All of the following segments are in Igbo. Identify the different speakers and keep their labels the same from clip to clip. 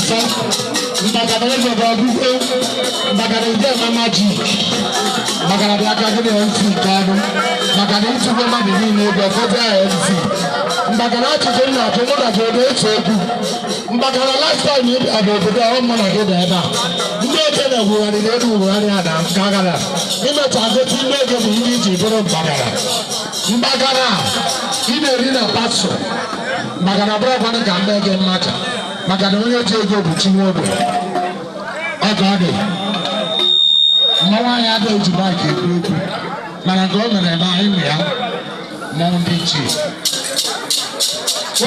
Speaker 1: Na-asọ maka na eze bụ ọgụgụ, maka na ide eme magic, maka na bịa ka gị na MC nke ọnụ, maka na ịtụgo mmadụ niile ego ụfọdụ ahụ MC, maka na achịcha m na-achụ mụ na gị na-ese okwu, maka na last time ị bịa n'obodo a, ọ mụ na gị dị ebe a, ndị okenye wugharịrị elu wugharị ada nke agara imecha gosi ndị okenye ihe iji bụrụ mbagara mbagara ị na-eri na pasọ, maka na bụrụkwanụ ka mme gị mmacha, maka na onye ji ego bụ chi nwa ogbe. Ọ ka ọ dị mmanwụ anyị adịghị eji mic ekwu okwu, mana nke o mere eme anyị nwe ya. Mmọnwụ ndị ichie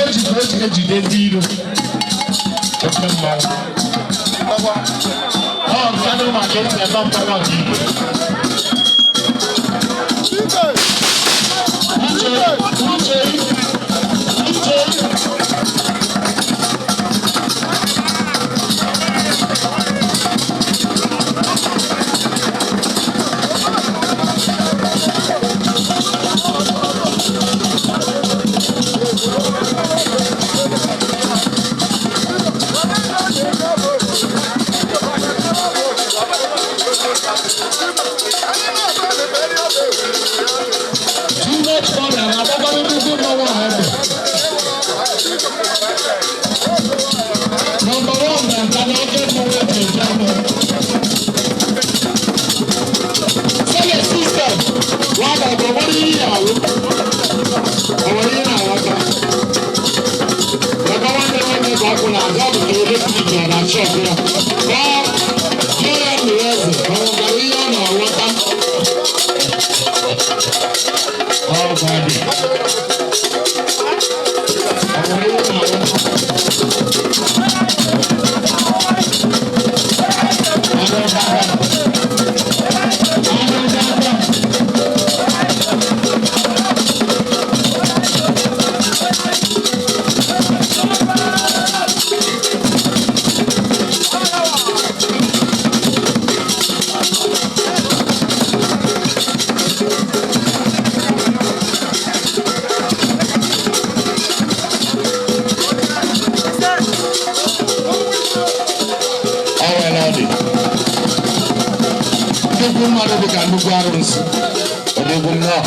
Speaker 1: o ji ka o ji ejide ndị iro, oke mmanwụ ọ nkanụ maka esi eme mmanwụ ọdịigwe. Uche, uche, uche. Too much money na agbakọrọ nnukwu mmanwụ a egbe. Number one na nka na oke mmanwụ eji eje ọnụ. Sele system, wada bụ onwere ihe ya awụ. Onwere ihe na-aghọta. Maka nwanne nwanne ka ọ kwụ na-azụ, ọ bụ ka electric nọ na shop ya. Ọ jụọ ya nna ya eze, ọ nwere ihe ọ na-aghọta. Ọ ga-adị. Ọ nwere ihe na-aghọta. Adọ gaga. Adọ gaga. Ọ nwere ọ dị nnukwu mmadụ dị ka nnukwu arụsị odogwu nnọọ.